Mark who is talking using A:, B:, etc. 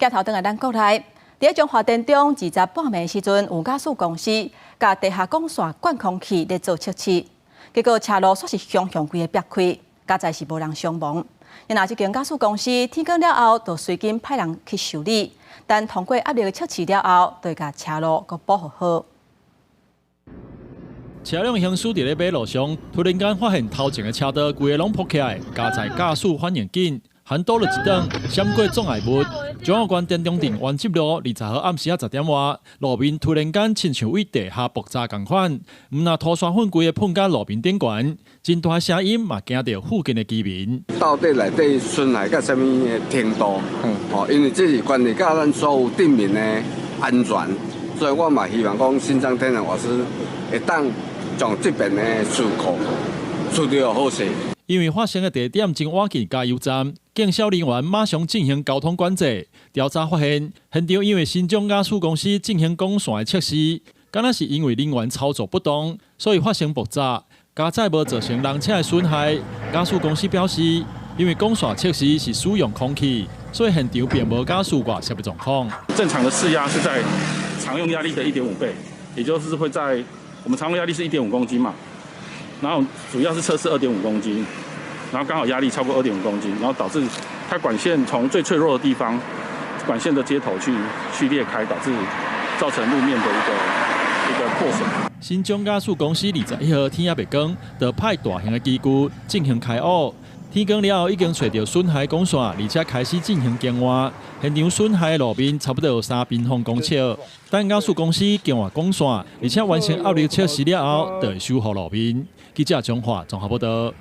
A: 鏡頭轉來咱國內，佇彰化田中20半暝時陣，有瓦斯公司共地下管線灌空氣咧做測試，結果車路煞是雄雄規个煏開，佳哉是無人傷亡。然後這間瓦斯公司天光了後，就隨緊派人去修理，等通過壓力的測試了後，就會共車路閣補好。
B: 車輛行駛佇咧馬路上，突然間發現頭前的車道規个攏爆起來，佳哉駕駛反應緊，還倒了一轉，閃過障礙物。彰化縣田中鎮員集路20號暗時仔10點外，路面突然間親像佇地下爆炸仝款，毋但塗沙粉規个噴甲路面頂懸，真大聲音嘛驚著附近的居民。
C: 到底內底損害到啥物的程度？哦，因為這是關係到咱所有鎮民的安全，所以我嘛希望講新莊天然瓦斯會當將這邊的事故處理好勢。
B: 因為發生的地點真倚近加油站，警消人員馬上進行交通管制。調查發現，現場因為新莊瓦斯公司進行管線的測試，敢若是因為人員操作不當，所以發生爆炸，佳哉無造成人車的損害。瓦斯公司表示，因為管線測試是使用空氣，所以現場並無瓦斯外洩的狀況。
D: 正常的試壓是在常用壓力的1.5倍，也就是會在我們常用壓力是1.5公斤嘛，然後主要是測試2.5公斤。然後剛好壓力超過2.5公斤，然後導致它管線從最脆弱的地方，管線的接頭去裂開，導致造成路面的一個破損。
B: 新莊瓦斯公司21號天猶未光，就派大型的機具進行開挖。天光了後，已經揣著損害管線，而且開始進行更換。現場損害的路面差不多有3平方公尺。等瓦斯公司更換管線，而且完成壓力測試了後，就會修復路面。記者張華綜合報道。